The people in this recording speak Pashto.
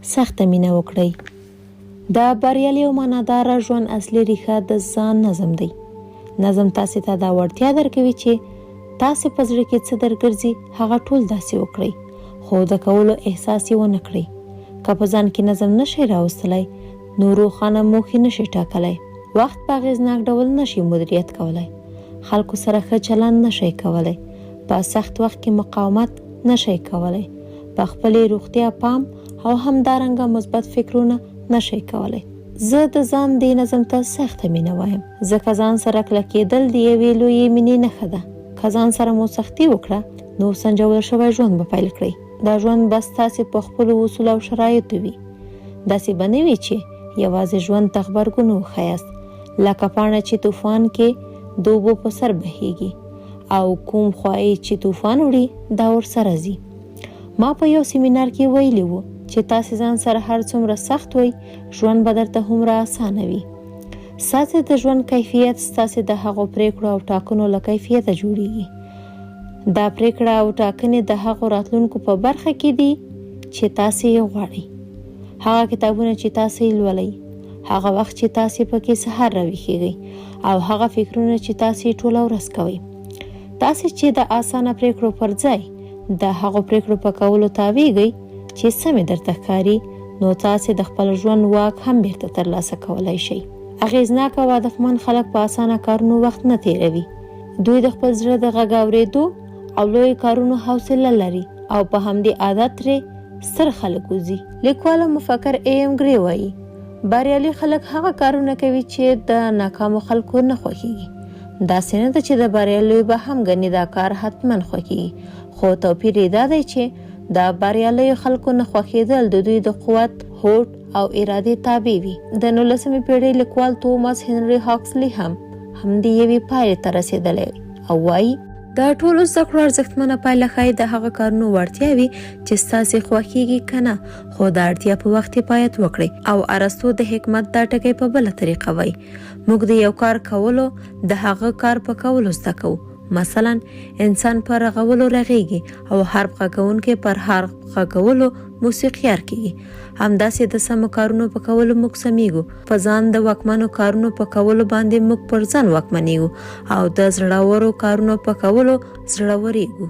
سخته مینه وکړئ. د بریالي او معناداره ژوند اصلي ریښه د ځان نظم دی. نظم تاسې ته دا وړتیا درکوي چې تاسې په زړه کې څه درګرځي هغه ټول داسې وکړئ، خو د کولو احساس یې ونه کړئ. که په ځان کې نظم نه شئ راوستلی، نو روښانه موخې نه شئ ټاکلی، وخت په اغېزناک ډول نه شئ مدیریت کولی، خلکو سره ښه چلند نه شئ کولی، په سخت وخت کې مقاومت نه شئ کولی، په خپلې روغتیا پام او همدارنګه مثبت فکرونه نه شئ کولی. زه د ځان دې نظم ته سخته مینه وایم، ځکه ځان سره کلکېدل د یوې لویې مینې نښه ده. که ځان سره مو سختي وکړه، نو سنجول شوی ژوند به پیل کړئ. دا ژوند به ستاسې په خپلو اصولو او شرایطو وي. داسې به نه وي چې یوازې ژوند ته غبرګون وښیاست، لکه پاڼه چې طوفان کې د اوبو په سر بهیږي او کوم خوا یې چې طوفان وړي دا ورسره ځي. ما په یو سیمینار کې ویلي وو چې تاسې ځان سره هر څومره سخت وئ، ژوند به درته هومره اسانه وي. ستاسې د ژوند کیفیت ستاسې د هغو پریکړو او ټاکنو له کیفیته جوړیږي. دا پریکړه او ټاکنې د هغو راتلونکو په برخه کې دي چې تاسې یې غواړئ. هغه کتابونه چې تاسې یې لولئ، هغه وخت چې تاسې پکې سهار راویښیږئ او هغه فکرونه چې تاسې یې ټوله ورځ کوئ. تاسې چې د اسانه پریکړو پر ځای د هغو پریکړو په کولو تاویږئ چې سمې درته ښکاري، نو تاسې د خپل ژوند واک هم بیرته ترلاسه کولای شئ. اغیزناک او هدفمند خلک په اسانه کارونو وخت نه تیروي. دوی د خپل زړه د غږ اورېدو او لویو کارونو حوصله لري او په همدې عادت ترې ستر خلک وځي. لیکوال او مفکر ای ایم ګرې وايي، بریالي خلک هغه کارونه کوي چې د ناکامو خلکو نه خوښېږي. داسې نه ده چې د بریالیو به هم ګنې دا کار حتما خوښېږي، خو توپیر یې دا دی چې د بریالیو خلکو نه خوښېدل د دوی د قوت، هوډ او ارادې تابع وي. د نولسمې پېړۍ لیکوال توماس هنري هاکسلي هم همدې یوې پایلې ته رسېدلی او وايي، د ټولو زده کړو ارزښتمنه پایله ښايي د هغه کارونو وړتیا وي چې ستاسې خوښېږي که نه، خو د اړتیا په وخت یې باید وکړئ. او ارسطو د حکمت دا ټکی په بله طریقه وايي، موږ د یو کار کولو د هغه کار په کولو زده کوو. مثلا انسان په رغولو رغېږي او حرف غږونکی پر حرف غږولو موسیقیار کېږي. همداسې د سمو کارونو په کولو موږ سمېږو، په ځان د واکمنو کارونو په کولو باندې موږ پر ځان واکمنېږو او د زړورو کارونو په کولو زړورېږو.